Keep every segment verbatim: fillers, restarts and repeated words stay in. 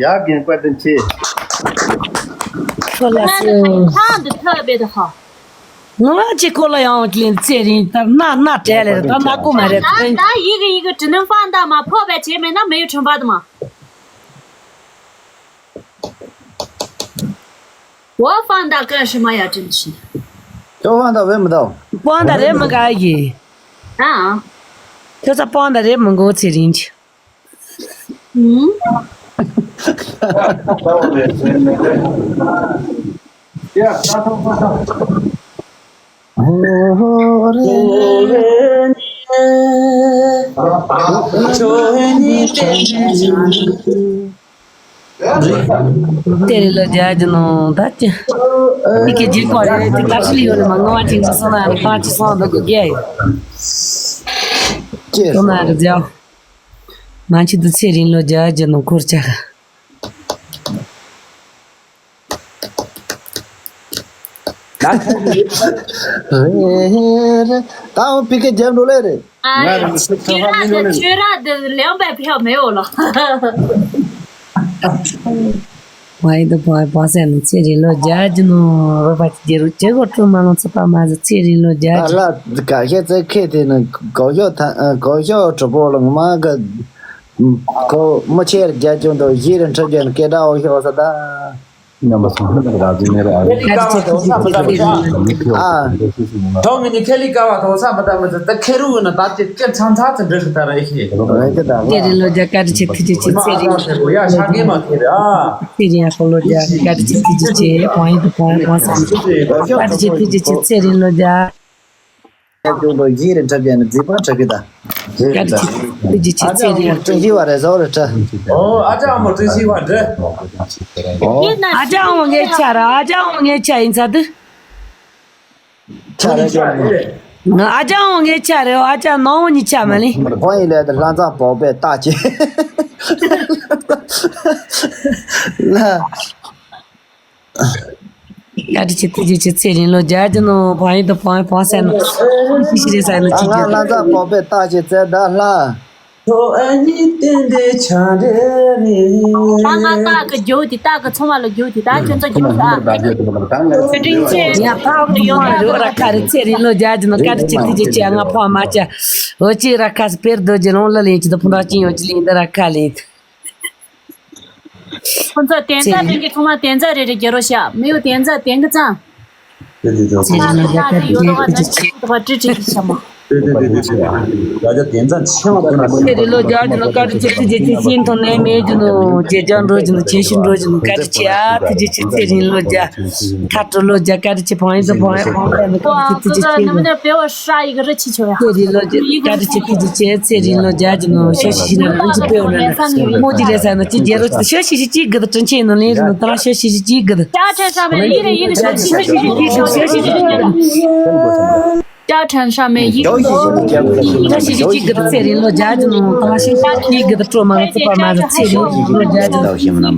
ཡ་རྒན་བཀའ་དྲིན་ཆེ། ཁོ་ལ་སུ། ཁྱང་འདི་ཐབ་པེ་ད་ཧ། ང་ཅི་ཁོ་ལ་ཡང་ཀླིན་ཚེ་རིང་ད་ན་ན་བྲལ་ལེ་ད་ན་ཀོ་མ་རེད། ད་ད་ཡི་གེ་ཡི་གེ་དྲི་ནི་ཧྥང་ད་མ་ཕོ་བས་བྱེད་མེད་ན་མི་ཡུ་ཁྲིམས་པ་དུ་མ། ཝ་ཧྥང་ད་ག་ཧྲི་མ་ཡ་དྲིན་ཆེ། ཁྱོད་ཧྥང་ད་བས་མི་ད། ཧྥང་ད་རེད་མི་ག་ཡི། ཨ། ཁྱོད་ཚ་ཧྥང་ད་རེད་མི་གོ་ཚེ་རིང་ཆེ། ཨུམ། དེ་རིང་ལོ་བརྒྱད་ཀྱི་ནང་ད་ཅི། མི་སྐད་སྒྱུར་གོ་རེད་དེ་ད་ཁྲི་ལ་ཡོད་རེད་མ་ངོ་བ་ཅིག་འདུག་སོང་ན་རེད་ཐང་ཅི་སོང་འདུག་གོ་རྒྱལ་ཡོད། ཅི་སོང་ན་རེད་རྒྱལ། མ་ཁྱི་དུ་ཚེ་རིང་ལོ་བརྒྱད་ཀྱི་ནང་འཁོར་ཆག་རེད་རེད། ད་འོ་ཕི་ཀེ་རྒྱབ་འགྲོ་ལེ་རེད། ཨ་རེ། ང་རེ་ཁྱོད་ར་འདི་ཁྱོད་ར་འདི་ལེན་པའི་ཕེ་མེད་འོ་ལ། བ་ཡི་དུ་བ་བ་སེ་ནི་ཚེ་རིང་ལོ་བརྒྱད་ཀྱི་ནོ་རོ་བ་ཅི་རུ་ཅི་གོ་ཀྲུ་མ་ལོ་ཚ་པ་མ་ཟི་ཚེ་རིང་ལོ་བརྒྱད་ཀྱི། ལ་ག་ཤེ་ཚེ་ཁེ་དེ་ནི་གོ་ཤོ་ཐ་གོ་ཤོ་གྲུ་པོ་ལོ་མ་ག་གོ་མོ་ཆེར་རྒྱ་ཅུང་དུ་ཡིད་རིན་ཁྲི་རྒྱན་སྐད་གྲགས་འོ་ཤོ་ས་ད། རྣམ་པ་ཚོ་ཧ་ཅང་རག་རྩིས་མེད་རེད་ཨ། ཨ་ཅེ་ཐུགས་རྗེ་ཆེ་ཚེ་རིང་ལོ་བརྒྱད་ཀྱི་ནོ། ཨ། ཐོག་མི་ནི་ཁེ་ལི་ཀ་བ་ཐོག་ས་མ་ད་མི་ད་ཁེ་རུ་ན་ད་ཅེ་ཅེ་ཚང་ཚ་ཚ་འདྲི་ཤི་ད་རེ་ཤི། རེད་ཀྱི་ད། ཚེ་རིང་ལོ་བརྒྱད་བཀའ་དྲིན་ཆེ་ཐུགས་རྗེ་ཆེ་ཚེ་རིང་། ཡ་ཤ་གེ་མ་ཁེ་རེ་ཨ། ཚེ་རིང་ཡ་ཧོ་ལོ་བརྒྱད་བཀའ་དྲིན་ཆེ་ཐུགས་རྗེ་ཆེ་བང་ཡིན་དུ་བང་ཡིན་བང་སང་། བཀའ་དྲིན་ཆེ་ཐུགས་རྗེ་ཆེ་ཚེ་རིང་ལོ་བརྒྱད། ཀྱང་དུ་ཡིད་རེ་འཁྲབ་ཀྱང་ནི་མཛེས་པ་འཁྲབ་ཀྱི་ད། བཀའ་དྲིན་ཆེ་ཐུགས་རྗེ་ཆེ་ཚེ་རིང་། ཨ་ཅག་མོ་བཀྲ་ཤིས་པ་རེད་ཟོ་རེ་ཁྲ། ཨོ་ཨ་ཅག་མོ་བཀྲ་ཤིས་པ་འདྲ། ཨོ། ཨ་ཅག་མོ་ངའི་ཆ་ར་ཨ་ཅག་མོ་ངའི་ཆ་ཡིན་ཚ་དུ། ཆ་རེད་ཅག་མོ། ཨ་ཅག་མོ་ངའི་ཆ་རེད་ཨ་ཅག་ནང་མོ་གཉིས་ཆ་མ་ལི། ཁོང་ཡིན་ལས་དེ་ལྷ་མཛངས་བོག་པས་བཏགས་ཀྱི། ལ། བཀའ་དྲིན་ཆེ་ཐུགས་རྗེ་ཆེ་ཚེ་རིང་ལོ་བརྒྱད་ཀྱི་ནང་བང་ཡིན་དུ་བང་བང་ཟེར་ན། ཤི་ཤི་རེད་ཟེར་ན་ཅི་ང་ལ་ཟ་བོག་པས་བཏགས་ཀྱི་ཚེ་ད་ལྷ། ཁྱོད་ཨ་ནི་བསྟན་པའི་བྱ་འདྲེ་རེད། ད་ང་སྟག་གི་རྒྱུག་དེ་སྟག་གི་ཚོང་བ་ལ་རྒྱུག་དེ་ད་ཁྱོད་ཚོ་རྒྱུག་ད། བཀའ་དྲིན་ཆེ། ཡ་ཕག་གི་ཡོང་ན་རོ་ར་ཁ་རེ་ཚེ་རིང་ལོ་བརྒྱད་ཀྱི་ནང་བཀའ་དྲིན་ཆེ་ཐུགས་རྗེ་ཆེ་ང་ཕོ་མ་ཆ། འོ་ཅི་ར་ཁ་སི་པེར་རྡོ་རྗེ་ལོང་ལ་ལེན་གྱི་དུ་ཕུན་ཐག་ཅིང་ཡོང་གྱི་ལེན་འདི་ར་ཁ་ལེན། ཁོ་ཚོ་དན་རྩྭ་སྟོན་གྱི་ཚང་མ་དན་རྩྭ་རེ་རེ་རྒྱལ་རོ་ཤ་མི་ཡོ་དན་རྩྭ་དན་གི་ཚང་། ཚེ་རིང་ལོ་བརྒྱད་བཀའ་དྲིན་ཆེ་ཐུགས་རྗེ་ཆེ། ཡོད་རོ་བ་ན་ཅི་ཐུག་པ་ཀྲི་ཀྲི་ཤ་མ། རྒྱ་རྒྱ་དན་རྩྭ་ཆེ་བ་པོ་ན་མོ། ཚེ་རིང་ལོ་བརྒྱ་གྱི་ནོ་བཀའ་དྲིན་ཆེ་ཐུགས་རྗེ་ཆེ་ཤིན་ཐོ་ནས་མེད་གྱི་ནོ་རྗེ་ལྗང་འགྲོ་གྱི་ནོ་ཆེ་ཤུ་འགྲོ་གྱི་ནོ་བཀའ་དྲིན་ཆེ་ཨ་ཐུགས་རྗེ་ཆེ་ཚེ་རིང་ལོ་བརྒྱ། ཁ་དྲོ་ལོ་བརྒྱ་བཀའ་དྲིན་ཆེ་བང་ཡིན་དུ་བང་ཡིན་བང་ཡིན་ཐུགས་རྗེ་ཆེ་ཚེ་རིང་ལོ་བརྒྱ། ཚེ་རིང་ལོ་བརྒྱ་བཀའ་དྲིན་ཆེ་ཐུགས་རྗེ་ཆེ་ཚེ་རིང་ལོ་བརྒྱ་གྱི་ནོ་ཤོ་ཤི་ཤི་ན་ལོ་ཅི་ཕེ་བོ་ན་མོ་ཅི་རེ་ས་ན་ཅི་རྒྱལ་རོ་ཤོ་ཤི་ཤི་ཅི་གི་དུ་དྲིན་ཆེ་ནོ་ལེན་རི་ནོ་ཏང་ཤོ་ཤི་ཤི་ཅི་གི་དུ། ཅ་ཁྲ་ཤ་མེ་ཡི་རེ་ཡི་རེ་ཤོ་ཤི་ཤི་ཅི་གི་དུ་ཤོ་ཤི་ཤི་ཅི་གི་དུ། ཅ་ཁྲ་ཤ་མེ་ཡི་རེ་ཤོ་ཤི་ཤི་ཅི་གི་དུ་ཚེ་རིང་ལོ་བརྒྱ་གྱི་ནོ་ཏང་ཤོ་ཤི་ཅི་གི་དུ་ཀྲོ་མ་ཚེ་པ་མ་ཚེ་རིང་ལོ་བརྒྱ་གྱི་ནོ།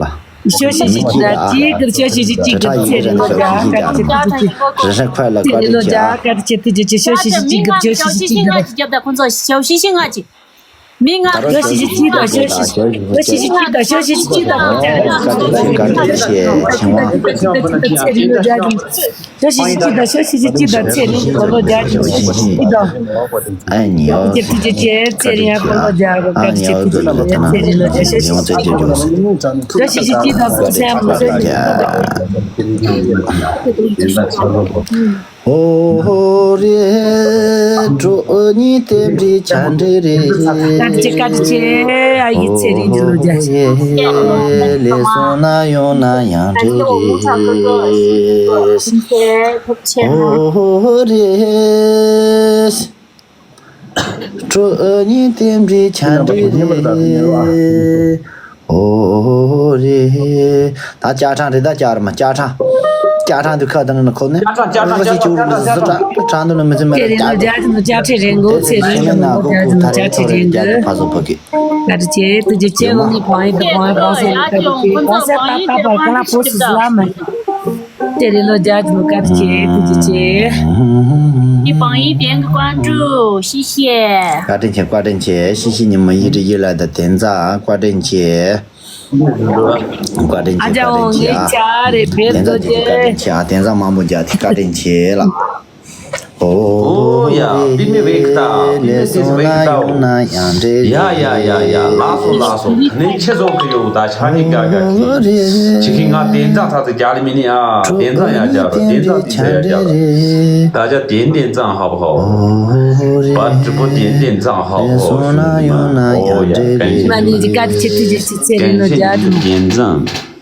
ཞོ་ཤི་ཤི་གཅིག་དང་གཅིག་གི་ཞོ་ཤི་ཤི་གཅིག་གི་ཚེ་རིང་ལོ་བརྒྱ་བཀའ་དྲིན་ཆེ་ཐུགས་རྗེ་ཆེ། ཚེ་རིང་ལོ་བརྒྱ་བཀའ་དྲིན་ཆེ་ཐུགས་རྗེ་ཆེ། ཞོ་ཤི་ཤི་གཅིག་དང་ཞོ་ཤི་ཤི་གཅིག་གི། ཞོ་ཤི་ཤི་ལྔ་གཅིག་མི་ལྔ། ཞོ་ཤི་ཤི་གཅིག་དང་ཞོ་ཤི་ཤི། ཞོ་ཤི་ཤི་གཅིག་དང་ཞོ་ཤི་ཤི་གཅིག་དང་བཀའ་དྲིན་ཆེ། ཚེ་རིང་ལོ་བརྒྱ་དྲིན་ཆེ། ཞོ་ཤི་ཤི་གཅིག་དང་ཞོ་ཤི་ཤི་གཅིག་དང་ཚེ་རིང་ལོ་བརྒྱ་དྲིན་ཆེ། ཞོ་ཤི་ཤི་གཅིག་དང་། ཨ་ནི་ཡོ། ཚེ་རིང་ལོ་བརྒྱ་བཀའ་དྲིན་ཆེ་ཐུགས་རྗེ་ཆེ། ཚེ་རིང་ལོ་བརྒྱ་ཞོ་ཤི་ཤི་གཅིག་དང་། ཞོ་ཤི་ཤི་གཅིག་དང་ཚེ་རིང་ལོ་བརྒྱ། ཨོ་ཧོ་རེ། གྲོགས་གཉིས་རྟེན་འབྲེལ་ཆ་འདྲ་རེད། བཀའ་དྲིན་ཆེ། བཀའ་དྲིན་ཆེ། ཨ་ཡི་ཚེ་རིང་གི་ལོ་རྒྱ། ཨོ་ཧོ་རེ། ལས་སོང་ན་ཡོང་ན་ཡང་འདྲ་རེད། ཨོ་ཧོ་རེ། གྲོགས་གཉིས་རྟེན་འབྲེལ་ཆ་འདྲ་རེད། ཨོ་རེ། ད་ལྕགས་ཕྲང་རེད། ད་ལྕགས་རེད་མ་ལྕགས་ཕྲང་། ལྕགས་ཕྲང་དུ་ཁ་དང་ནི་ཁོ་ནི། ལྕགས་ཕྲང་ལྕགས་ཕྲང་ལྕགས་ཕྲང་ལྕགས་ཕྲང་། ཁྲང་དུ་ནི་མི་ཚེ་མེད་ལ་ལྕགས་ཕྲང་། ལྕགས་ཕྲང་རེད་འགོ། ཚེ་རིང་ལ་འགོ་ལྕགས་ཕྲང་ལྕགས་ཕྲང་རེད་འགོ། ཕ་སོ་ཕ་གི། བཀའ་དྲིན་ཆེ། ཐུགས་རྗེ་ཆེ། ལོ་ནི་བང་ཡིན་དུ་བང་ཡིན་བང་སོ་ནི་བཀའ་དྲིན་ཆེ། བང་སོ་ད་ད་བར་ཁ་ལ་ཕོ་སུ་སུ་ལ་མ། ཚེ་རིང་ལོ་བརྒྱ་གི་ནོ་བཀའ་དྲིན་ཆེ། ཐུགས་རྗེ་ཆེ། ཡི་བང་ཡི་བེང་གི་ཀོན་ཀྲུ་ཤི་ཤེ། བཀའ་དྲིན་ཆེ། བཀའ་དྲིན་ཆེ། ཤི་ཤི་ཉི་མ་ཡི་རི་ཡི་ལ་ད་དེན་ཙ་བཀའ་དྲིན་ཆེ། བཀའ་དྲིན་ཆེ། ཨ་ཅག་བཀའ་དྲིན་ཆེ། ཨ་དེན་ཙ་དེ་བཀའ་དྲིན་ཆེ། ཨ་དེན་ཙ་མང་པོ་རྒྱ་དེ་བཀའ་དྲིན་ཆེ་ལ། ཨོ་ཡ། པི་མི་བེག་ཏ། པི་མི་སིས་བེག་ཏ། ཡ་ཡ་ཡ་ཡ། ལགས་སོ་ལགས་སོ། ད་ནི་ཁྱེད་ཚོ་གི་ཡོད་ད་ཆ་གི་ག་ག་གི། ཅི་གི་ང་དེན་ཙ་ཐ་ཚ་རྒྱ་ལི་མི་ནི་ཨ། དེན་ཙ་ཡ་རྒྱ་རོ། དེན་ཙ་དེ་ཚ་ཡ་རྒྱ་རོ། ད་ཅ་དེན་དེན་ཙ་ཧ་བ་ཧ་བ། པ་ཀྲི་པོ་དེན་དེན་ཙ་ཧ་བ་ཧ་བ། ཨོ་ཡ། ཀན་ཤན། མ་ནི་ཀ་ཏི་ཆེ་ཐུགས་རྗེ་ཆེ། ཚེ་རིང་ལོ་བརྒྱ་དྲིན། དེན་ཙ།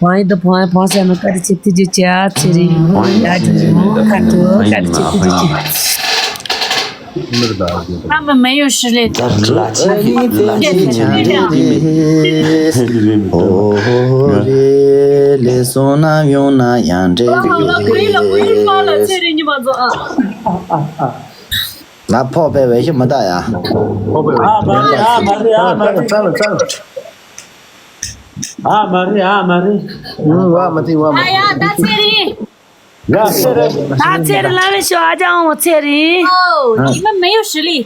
朋友的朋友，朋友们，感谢自己家，这里家庭，看着，感谢自己家。他们没有失恋。他们没有失恋。 ཨོ་རེ། ལས་སོང་ན་ཡོང་ན་ཡང་འདྲ་རེད། 好了，可以了，不用发了，这里你们走啊。 ང་ཕོག་པའི་འོས་ཤོག་མི་བཏང་ཡ། ཕོག་པའི་འོས་ཤོག་མི་བཏང་ཡ། ཨ་མ་རེད། ཨ་མ་རེད། ཨ་མ་རེད། ཨ་མ་རེད། ཨ་མ་རེད། ཨ་མ་རེད། ཨ་མ་རེད། ཨ་ཡ། ད་ཚེ་རིང་། ཡ་ཚེ་རིང་། ད་ཚེ་རིང་ལ་ལས་ཤོག་ཨ་ཅག་འོང་ཚེ་རིང་། ཨོ། 你们没有实力。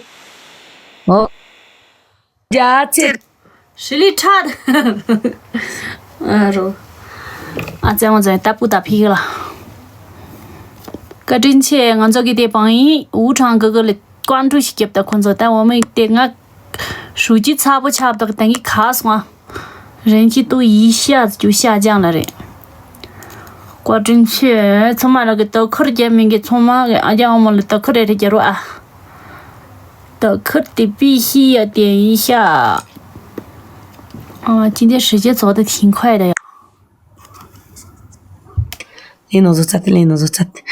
ཨོ། རྒྱ་ཚེ། 实力差的། ཨ་རོ། ཨ་ཙེ་མོ་ཙེ་ད་པུ་ད་ཕི་གི་ལ། བཀའ་དྲིན་ཆེ། ང་ཚོ་གི་དེ་བང་ཡིན་ཝུ་ཁྲང་གི་གི་ལ་ཀོན་ཀྲུ་ཞིག་རྒྱབ་ད་ཁོ་ཚོ་ད་འོ་མ་དེ་ང་ཧྲུའུ་ཅི་ཚ་པོ་ཆགས་ད་གི་ད་གི་ཁ་སོང་ཨ། 人气度一下子就下降了རེད། བཀའ་དྲིན་ཆེ། ཚང་མ་ལ་གི་ད་ཁུར་རྒྱབ་མིན་གི་ཚང་མ་གི་ཨ་ཅག་འོ་མ་ལ་ད་ཁུར་རེ་རེ་རྒྱབ་རོགས་ཨ། 的课的必须要点一下。啊，今天时间走得挺快的呀。 ལེན་ནོ་བཟོ་ཚར་ཏེ། ལེན་ནོ་བཟོ་ཚར་ཏེ།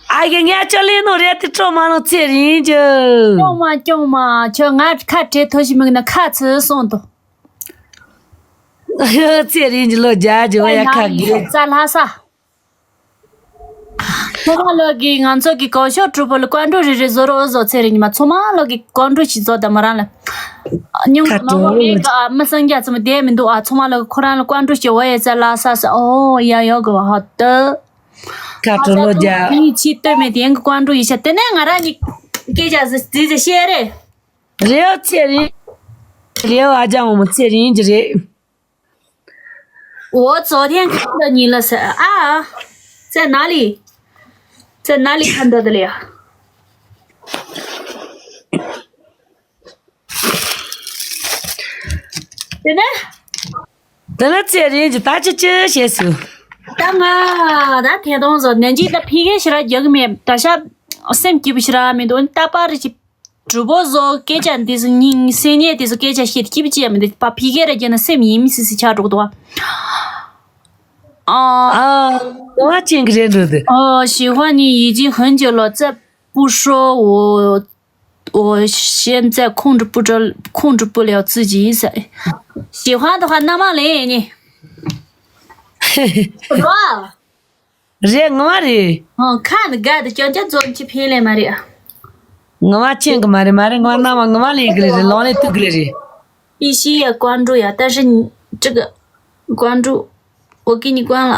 ཨ་ཡེ་ངས་ཅོ་ལེན་ནོ་རེད་དེ་སྤྲོ་མ་ལོ་ཚེ་རིང་གི། སྐྱོང་མ་སྐྱོང་མ་ཁྱོད་ང་ཁ་བྲལ་ཐོ་ཞིག་མིག་ན་ཁ་ཚི་སོང་དོ། ཚེ་རིང་གི་ལོ་རྒྱ་གི་བ་ཡ་ཁ་གི། རྩ་ལྷ་ས། ཚོ་མ་ལོ་གི་ང་ཚོ་གི་གོ་ཤོག་གྲུ་པོ་ལ་ཀོན་ཀྲུ་རེ་རེ་བཟོ་རོགས་བཟོ། ཚེ་རིང་ཉི་མ་ཚོ་མ་ལོ་གི་ཀོན་ཀྲུ་ཞིག་བཟོ་དང་མ་རང་ལ། ཉུང་ཁ་མ་བོ་ཀྲོ་ལོ་རེད་ག་ཨ་མི་སང་རྒྱ་ཚོ་མ་བསྡད་མི་འདུག་ཨ་ཚོ་མ་ལོ་གི་ཁོ་རང་ལ་ཀོན་ཀྲུ་ཞིག་འོ་ཡ་ཙ་ལ་ས་ས་ཨོ་ཡ་ཡོ་གི་བ་ཧ་ཏི། ཁ་ཀྲོ་ལོ་རྒྱ། ཡིན་ཆི་ལྟོས་མེད་དེ་ཡང་གི་ཀོན་ཀྲུ་ཡི་ཤ་དེ་ནས་ང་རང་ཉིད་སྐད་ཆ་ཟི་ཟི་ཟི་བཤད་རེད། རེད་ཨོ་ཚེ་རིང་། རེད་ཨོ་ཨ་ཅག་འོ་མོ་ཚེ་རིང་གི་རེད། 我昨天看到你了，是啊，在哪里？在哪里看到的了呀？对呢？ དེ་ལ་ཚེ་རིང་གི་ད་ཅི་ཅི་བྱེད་སུ། ད་ང་ད་ཐད་གཏོང་བཟོ་ནན་ཅི་ད་ཕི་གེ་ཞི་ར་རྒྱག་གི་མེད། ད་ཤ་སེམས་སྐྱིད་པོ་ཞི་ར་མི་འདུག་ད་པར་ཅི། གྲུ་པོ་བཟོ་སྐད་ཆ་འདི་ཚོ་སྙིང་སེམས་ཉེས་དེ་ཚོ་སྐད་ཆ་བཤད་སྐྱིད་པོ་ཅི་ཡང་མི་འདུག་པ་ཕི་གེ་ར་རྒྱག་ན་སེམས་ཡིན་མི་སི་སི་ཆགས་འགྲོ་གི་འདུག་ཨ། ཨ། ང་ཅན་གི་རེད་འགྲོ་དེ། 哦，喜欢你已经很久了，再不说我 我现在控制不着，控制不了自己。喜欢的话，那么来你。 རེད་ངོ་མ་རེད། 哦，看的 guy 的讲讲做你去骗了嘛的。 ངོ་མ་ཅན་གི་མ་རེད། མ་རེད། ངོ་མ་ནམ་ངོ་མ་ལས་གི་རེད། ལོང་ལས་ཐུག་གི་རེད། 必须要关注呀，但是你这个关注 ཨོ་ཀེ་ནི་ཀོན་ལ།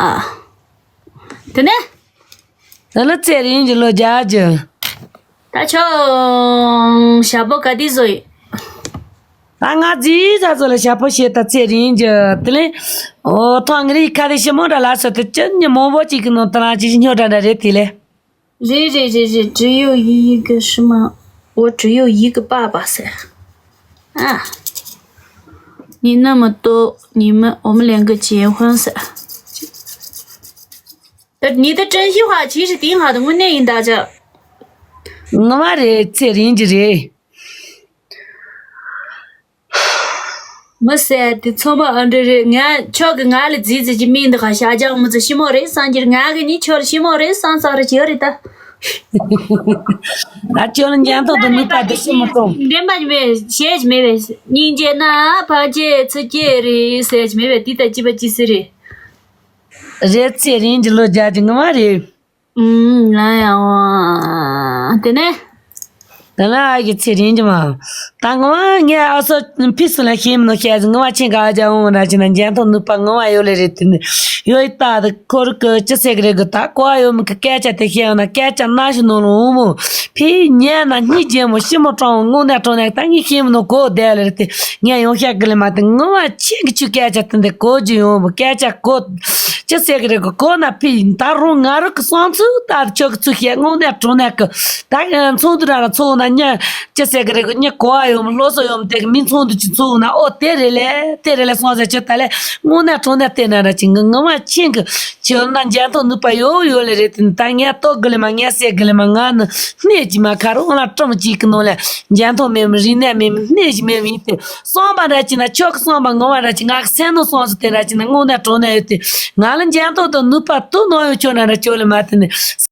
དེ་ནས། ད་ལ་ཚེ་རིང་གི་ལོ་བརྒྱད་ཅུ། ད་ཁྱོད་ཞབས་པོ་ག་དུས་བཟོ་ཡིན། ད་ང་རྫིག་ས་ཚོ་ལ་ཞབས་པོ་བྱེད་ད་ཚེ་རིང་གི་དེ་ལས། ཨོ་ཐང་ངི་རིགས་ཁ་དེ་ཞི་མོ་འདྲ་ལ་སོ་དེ་ཅི་ཉི་མོ་བོ་གཅིག་གི་ནང་དུ་རང་ཅི་ཞིག་སྨྱོ་འདྲ་འདྲ་རེད་དེ་ལས། རེད་རེད་རེད་རེད། 只有一个是吗？我只有一个爸爸噻。啊，你那么多，你们我们两个结婚噻。你的真心话其实挺好的，我那应大家。 ངོ་མ་རེད། ཚེ་རིང་གི་རེད། མི་ཟེར་དེ་ཚང་མ་ཨ་འདྲ་རེད། ང་ཁྱོད་ཀྱི་ང་ལ་རྫིག་རྫིག་གི་མིང་འདི་ག་ཤ་རྒྱག་མི་ཚོ་ཞི་མོ་རེད་བསམ་གྱི་རེད། ང་གི་ནི་ཁྱོད་ལ་ཞི་མོ་རེད་བསམ་བསམ་རེ་བྱེད་རེད་ད། ད་ཁྱོད་ལ་འཇོན་ཐང་དང་ནུས་པ་དེ་ཞི་མོ་གཏོང་། འདྲེན་པ་མེད་བྱེད་ཀྱི་མེད་པས། སྙིང་རྗེ་ན་ཕ་རྗེ་ཚུ་སྐྱེ་རེད་ཟེར་གྱི་མེད་པས། དེ་ལྟ་ཅི་པ་ཅི་སི་རེད། རེད། ཚེ་རིང་གི་ལོ་བརྒྱད་ཅུ་ངོ་མ་རེད། ཨུམ། ང་ཡང་། དེ་ནས། ད་ལ་ཨ་གི་ཚེ་རིང་གི་མ། ད་ངོ་མ་ངས་ཨ་སོ་ཕི་སི་ལ་ཤེས་མི་ནོ་ཤེས་ཟིན། ངོ་མ་ཆེན་ག་ཨ་ཅག་འོང་ར་ཅི་ན་འཇོན་ཐང་ནུས་པ་ངོ་མ་ཡོད་ལེ་རེད། དེ་ནས་ཡོད་ད་དེ་ཁོར་གི་ཅི་ཟེར་གི་རེད་གི། ད་གོ་ཨ་ཡོད་མི་གི་སྐད་ཆ་དེ་ཤེས་ཡོང་ན་སྐད་ཆ་ན་ཞུ་ནོ་ལོ་འོང་མོ། ཕི་ཉན་ན་སྙིང་རྗེ་མོ་ཞི་མོ་དྲང་མོ་དངོས་གནས་དྲང་གནས་ད་ངས་ཤེས་མི་ནོ་གོ་བསྡད་ལེ་རེད། དེ་ངས་ཡོང་ཤག་གི་ལེ་མ་དེ་ངོ་མ་ཆེན་གི་ཆུ་སྐད་ཆ་དེ་འདི་གོ་རྒྱུ་ཡོང་མོ། སྐད་ཆ་གོ། ཅི་ཟེར་གི་རེད་གི། གོ་ན་ཕི་ད་རུང་ང་རང་གི་བསམ་ཚུལ་ད་ཁྱོད་ཀྱི་ཚུལ་བཤད་དངོས་གནས་དྲང་གནས་གི། ད་ཚོགས་འདུ་ར་ར་ཚོགས་ན་ཉ་ཅི་ཟེར་གི་རེད་གི། ཉ་གོ་བ་ཡོད་མ་ལོ་སོ་ཡོད་མ་དེ་གི་མི་ཚོགས་འདུ་ཅི་ཚོགས་ན་ཨོ་དེ་རེད་ལེ་དེ་རེད་ལེ་སོང་ཟེར་ཁྱོད་ད་ལེ་དངོས་གནས་དྲང་གནས་བལྟས་ན་ར་ཅི་ངི་ངི་མ་ཆེན་གི་ཁྱོད་ན་འཇོན་ཐང་ནུས་པ་ཡོད་ཡོད་ལེ་རེད། དེ་ད་ངས་ལྟོ་གི་ལེ་མ་ངས་ཟེར་གི་ལེ་མ་ང་ནི་སྣེ་གཅིག་མ་ཁ་རོག་ལ་ཀྲམ་གཅིག་གི་ནང་ལེ་འཇོན་ཐང་མེད་མི་རིག་གནས་མེད་མི་སྣེ་གཅིག་མེད་མི་ཡིན་ཏེ། བསམ་པ་འདྲ་ཅིག་ན་ཁྱོད་ཀྱི་བསམ་པ་ངོ་མ་འདྲ་ཅིག་ང་གི་སེམས་ནང་བསམ་ཚུལ་དེ་འདྲ་ཅིག་ན་དངོས་གནས་དྲང་གནས་ཡོད་དེ། ང་ལ་འཇོན་ཐང་དང་ནུས་པ་དུ་ནང་ཡོད་ཁྱོད་ན་འདྲ་ཁྱོད་ལ་མ་དེ་ནི། སེམས་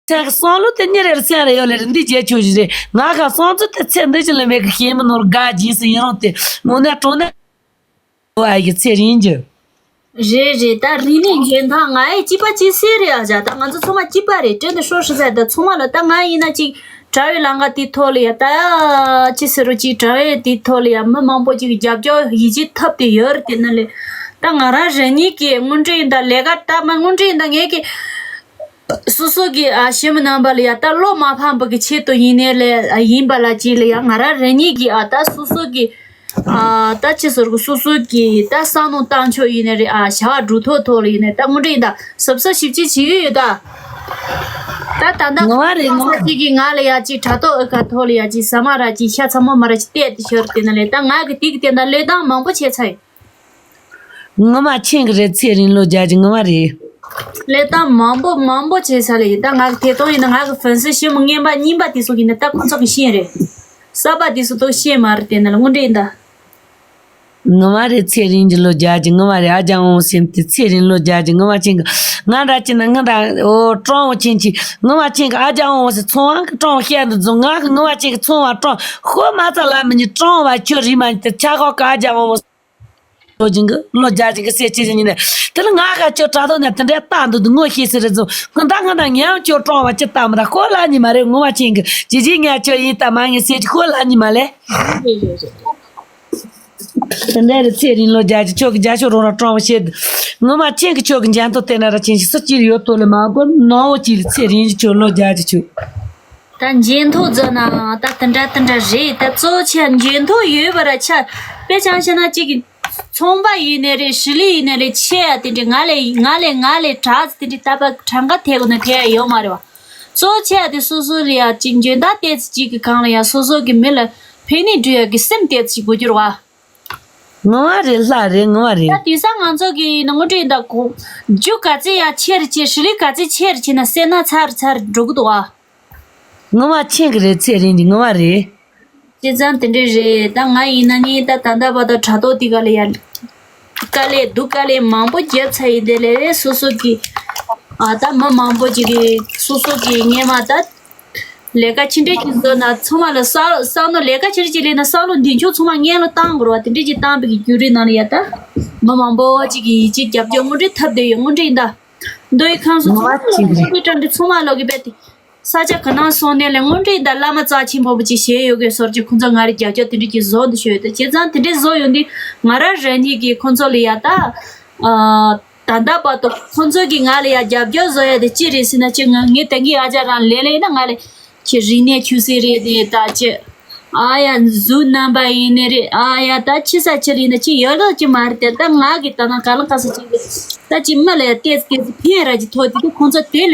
ཀྱི་བསམ་བློ་དེ་ཉིན་རེར་སེམས་རེ་ཡོད་ལེ་རེ་འདི་བརྗེད་ཆོག་ཞིག་རེད། ང་ག་བསམ་ཚུལ་དེ་ཚེ་འདི་ཅི་ལ་མེད་གི་ཤེས་མི་ནོར་དགའ་རྗེས་སུ་ཡིན་རུང་དེ་དངོས་གནས་དྲང་གནས་ཨ་ཡི་ཚེ་རིང་གི། རེད་རེད། ད་རིག་གནས་འཇོན་ཐང་ང་ཨེ་གཅིག་པ་གཅིག་སེ་རེད། ཨ་ཅག་ད་ང་ཚོ་ཚང་མ་གཅིག་པ་རེད། དྲན་དུ་ཤོར་ཧྲི་ཟེར་ད་ཚང་མ་ལ་ད་ང་ཡིན་ན་གཅིག་དྲ་བའི་ལམ་ཁ་དེའི་ཐོག་ལ་ཡ་ད་ཅི་ཟེར་རོ་གཅིག་དྲ་བའི་དེའི་ཐོག་ལ་ཡ་མི་མང་པོ་གཅིག་གི་རྒྱབ་སྐྱོར་ཡིད་ཆེས་ཐོབ་དེ་ཡོད་རེད། དེ་ན་ལས་ད་ང་རང་རང་ཉིད་ཀྱི་དངོས་འབྲེལ་ཡིན་ད་ལས་ཀ་ད་མ་དངོས་འབྲེལ་ཡིན་ད་ངས་ཀྱི་སོ་སོ་གི་ཨ་ཞི་མི་རྣམ་པ་ལ་ཡ་ད་བློ་མ་ཕམ་པ་གི་ཆེད་དུ་ཡིན་ནའི་ལས་ཡིན་པ་ལ་གཅིག་ལ་ཡ་ང་རང་རང་ཉིད་ཀྱི་ཨ་ད་སོ་སོ་གི་ཨ་ད་ཅི་ཟེར་གི་སོ་སོ་གི་ད་བསམ་བློ་བཏང་ཕྱོགས་ཡིན་ནའི་རེད། ཨ་བྱ་བ་སྒྲུབ་ཐོག་ཐོག་ལ་ཡིན་ནའི་ད་དངོས་འབྲེལ་ཡིན་ད་གཟབ་གཟབ་ཞིབ་ཅིག་བྱེད་ཀྱི་ཡོད་ད། ད་ད་ད་ངོ་མ་རེད། ང་ངོ་མ་ཅིག་གིས་ང་ལ་ཡ་ཅིག་དྲ་ཐོག་ཨ་ཁ་ཐོག་ལ་ཡ་ཅིག་ཟ་མ་ར་ཅིག་ཤ་ཚ་མོ་མ་ར་ཅིག་བལྟས་ཏེ་ཤོར་དེ་ན་ལས་ད་ང་གི་དེ་གི་དེ་ད་ལས་སྟངས་མང་པོ་བྱས་ཚར་ཡོད། ངོ་མ་ཆེན་གི་རེད། ཚེ་རིང་ལོ་བརྒྱད་ཅུ་ངོ་མ་རེད། ལས་སྟངས་མང་པོ་མང་པོ་བྱས་ཚར་ལེ་ཡིན། ད་ང་གི་དེ་དོན་ཡིན་ན་ང་གི་ཕན་སེ་ཤེས་མོ་ངན་པ་རྙིང་པ་དེ་ཚོ་ཡིན་ན་ད་ཁོ་ཚོ་གི་ཤེས་རེད། གསར་པ་དེ་ཚོ་ཐོག་ཤེས་མ་རེད། དེ་ན་ལ་དངོས་འབྲེལ་ཡིན་ད། ངོ་མ་རེད། ཚེ་རིང་གི་ལོ་བརྒྱད་ཅུ་ངོ་མ་རེད། ཨ་ཅག་འོང་སེམས་དེ་ཚེ་རིང་ལོ་བརྒྱད་ཅུ་ངོ་མ་ཆེན་གི་ང་འདྲ་ཅི་ན་ང་འདྲ་ཨོ་ཀྲོང་བོ་ཆེན་ཆི་ངོ་མ་ཆེན་གི་ཨ་ཅག་འོང་སེ་ཚོང་བ་གི་ཀྲོང་བཤད་འདི་ཚོ་ང་གི་ངོ་མ་ཆེན་གི་ཚོང་བ་ཀྲོང་ཤོ་མ་ཚ་ལ་མི་ཉི་ཀྲོང་བ་ཁྱོད་རིག་མ་ཉི་དེ་ཆ་ཁོག་གི་ཨ་ཅག་འོང་སེ། ལོ་རྒྱུན་གྱི་ལོ་བརྒྱ་ཅིག་གི་སྲས་ཆེ་ཆེ་ཉིན་ནས་དེ་ལ་ང་ཁ་ཁྱོད་དྲ་ཐོག་ནས་དེ་འདྲའི་རྟགས་འདུག་འདུག་ངོ་ཤེས་སི་རེད་ཟུང་ཁོ་ད་ང་ད་ངའང་ཁྱོད་སྤྲང་བ་ཅི་ལྟ་མི་ད་ཁོ་ལ་ཉི་མ་རེད། ངོ་མ་ཆེན་གི་ཇི་ཇི་ངས་ཁྱོད་ཡིན་ལྟ་མ་ངས་སྲས་ཀྱི་ཁོ་ལ་ཉི་མ་ལས་དེ་འདྲ་རེད། ཚེ་རིང་ལོ་བརྒྱ་ཅིག་ཁྱོད་ཀྱི་རྒྱ་ཤོག་རོང་ར་སྤྲང་བ་བཤད་འདུག་ངོ་མ་ཆེན་གི་ཁྱོད་ཀྱི་འཇན་ཐོ་བལྟས་ན་ར་ཆེན་ཞིག་སུ་ཅིར་ཡོད་དོ་ལ་མ་གོ་ནོ་བོ་ཅིག་ཚེ་རིང་གི་ཁྱོད་ལོ་བརྒྱ་ཅིག་ཁྱོད། ད་འཇོན་ཐང་རྫོགས་ན་ད་དེ་འདྲ་དེ་འདྲ་རེད། ད་གཙོ་ཆེ་འཇོན་ཐང་ཡོད་པ་ར་ཆ་དཔེ་ཆ་བཤད་ན་གཅིག་གི་ཚོང་པ་ཡིན་ནའི་རེད། ཧྲི་ལི་ཡིན་ནའི་རེད། ཆེ་ཡ་དེ་འདྲ་ང་ལས་ང་ལས་ང་ལས་དྲག་ཙི་དེ་འདྲ་ད་པ་གྲངས་ཀ་དེ་གོ་ན་དེ་ཡ་ཡོད་མ་རེད་བ། གཙོ་ཆེ་ཡ་དེ་སོ་སོ་ལ་ཡ་གཅིག་འཇོན་ཐང་ཏོག་ཙི་གཅིག་གི་སྒང་ལ་ཡ་སོ་སོ་གི་མི་ལ་ཕན་ནུས་སྒྲུབ་ཡ་གི་སེམས་ཏོག་ཙི་དགོས་རྒྱུ་རེད་བ། ངོ་མ་རེད། ལྷ་རེད། ངོ་མ་རེད། ད་དེང་སང་ང་ཚོ་གི་ཡིན་ན་དངོས་འབྲེལ་ཡིན་ད་གོ་རྒྱུ་ག་ཚད་ཡ་ཆེ་རུ་ཆེ་ཧྲི་ལི་ག་ཚད་ཆེ་རུ་ཆེ་ན་སེར་སྣ་ཚ་རུ་ཚ་རུ་འགྲོ་གི་འདུག་བ། ངོ་མ་ཆེན་གི་རེད། ཚེ་རིང་གི་ངོ་མ་རེད། བྱས་ཙང་དེ་འདྲས་རེད། ད་ང་ཡིན་ན་ནི་ད་ད་ལྟ་བར་དུ་དྲ་ཐོག་དེ་ག་ལ་ཡ་དཀའ་ལས་སྡུག་དཀའ་ལས་མང་པོ་བརྒྱབ་ཚར་ཡིན། དེ་ལས་སོ་སོ་གི་ཨ་ད་མི་མང་པོ་ཅིག་གིས་སོ་སོ་གི་སྔས་མ་ད་ལས་ཀ་ཆེ་འདྲས་ཅིག་བཟོ་ན་ཚང་མ་ལ་བསམ་བསམ་བློ་ལས་ཀ་ཆེ་འདྲས་ཅིག་ལས་ན་བསམ་བློ་འདི་ཆོག་ཚང་མ་སྔོན་ལ་བཏང་དགོས་རེད་བ། དེ་འདྲས་ཅིག་བཏང་པའི་གི་བརྒྱུད་རིམ་ནང་ལ་ཡ་ད་མི་མང་པོ་ཅིག་གིས་ཡིད་ཆེས་རྒྱབ་སྐྱོར་དངོས་འབྲེལ་ཐོབ་བསྡད་ཡོད། དངོས་འབྲེལ་ཡིན་ད། མདོ་དབུས་ཁམས་གསུམ་ཚང་མ་ལ་ངོ་མ་ཆེན་པོ་རེད། ཚང་མ་ལོག་གི་རྦད་དེ། ས་ཆ་ག་ནང་སོང་ནས་ལས་དངོས་འབྲེལ་དང་བླ་མ་རྩ་ཆེན་པོ་པོ་ཅིག་བྱས་ཡོད་གི་སོར་གྱི་ཁོང་ཚོ་ང་རེ་རྒྱབ་སྐྱོར་དེ་འདྲ་ཅིག་བཟོ་འདུག་ཤོད་དེ་བྱས་ཙང་དེ་འདྲ་བཟོ་ཡོང་དུས་ང་རང་རང་ཉིད་ཀྱིས་ཁོང་ཚོ་ལ་ཡ་ད། ཨ། ད་ལྟ་བར་དུ་ཁོང་ཚོ་གིས་ང་ལ་ཡ་རྒྱབ་སྐྱོར་བཟོ་ཡ་དེ་ཅི་རེད་ཟེར་ན། ཅི་ང་ངས་ད་གིན་ཨ་ཅག་རང་ལེ་ལེ་ཡིན་ན་ང་ལ་ཅི་རིག་གནས་ཆུ་ཚད་རེད་དེ་ད་ཅི། ཨ་ཡ་གཟུགས་རྣམ་པ་ཡིན་ནི་རེད། ཨ་ཡ་ད་ཆི་ས་ཆི་ལ་ཡིན་ན་ཅི་ཡོད་ལོ་ཅི་མ་རེད་དེ། ད་ང་གི་ད་ནང་ག་ལ་ག་ས་ཅི་རེད། ད་ཅི་མི་ལ་ཡ་ཏེས་ཏེས་ཕན་ར་ཅི་ཐོག་དེ་དུ་ཁོང་ཚོ་དེ་ལ་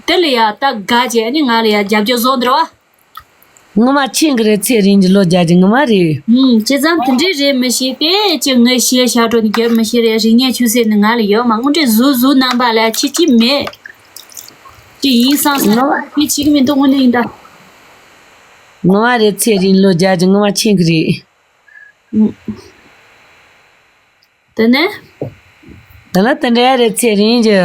དེ་ལ་ཡ་ད་དགའ་བྱས་ནི་ང་ལ་ཡ་རྒྱབ་སྐྱོར་བཟོ་འདྲ་བ། ངོ་མ་མཁྱེན་གི་རེད། ཚེ་རིང་གི་ལོ་བརྒྱ་གི་ངོ་མ་རེད། ཧུམ། བྱས་ཙང་དེ་འདྲས་རེད་མི་ཤེས་ཏེ་ཅི་ངས་ཤེས་བྱ་སྤྲོ་ནི་རྒྱབ་མི་ཤེས་རེད། རིག་གནས་ཆུ་ཚད་ནི་ང་ལ་ཡོད་མ། དངོས་འབྲེལ་གཟུགས་གཟུགས་རྣམ་པ་ལ་ཅི་ཅི་མེད། ཅི་ཡིན་བསམ་བསམ་ངོ་མ་དེ་བྱེད་ཀྱི་མི་འདུག་དངོས་གནས་ཡིན་ད། ངོ་མ་རེད། ཚེ་རིང་ལོ་བརྒྱ་གི་ངོ་མ་མཁྱེན་གི་རེད། ཧུམ། དེ་ནས། དེ་ལ་དེ་འདྲ་རེད། ཚེ་རིང་གི་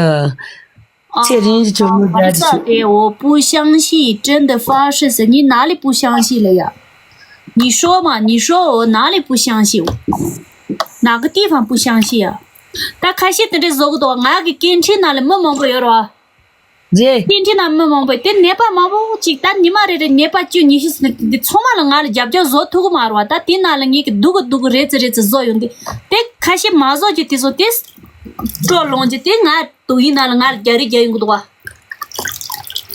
ཚེ་རིང་གི་ཆུང་མོ་རྒྱ་ཆེ་ཆུ། 我不相信，真的发誓是你哪里不相信了呀？你说嘛，你说我哪里不相信？哪个地方不相信啊？ད་ཁ་ཤས་དེ་འདྲའི་བཟོ་གི་འདུག་ང་གི་སྐད་འཕྲིན་ནང་ལ་མི་མང་པོ་ཡོད་རེད་བ། རེད། སྐད་འཕྲིན་ནང་མི་མང་པོས་དེ་ནད་པ་མང་པོ་ཅིག་ད་ཉི་མ་རེ་རེ་ནད་པ་བཅུ་ཉི་ཤུ་ཟིན་འདི་ཚང་མ་ལ་ང་ལ་རྒྱབ་སྐྱོར་བཟོ་ཐུབ་གི་མ་རེད་བ། ད་དེ་ནང་ལ་ངས་གི་སྡུག་གི་སྡུག་གི་རེད་ཙི་རེད་ཙི་བཟོ་ཡོང་གི། དེ་ཁ་ཤས་མ་བཟོ་རྒྱུ་དེ་ཚོ་དེ་སྤྲོ་ལོང་རྒྱུ་དེ་ང་དུག་ཡིན་ན་ལ་ང་རྒྱ་རི་རྒྱ་ཡིན་གི་འདུག་བ།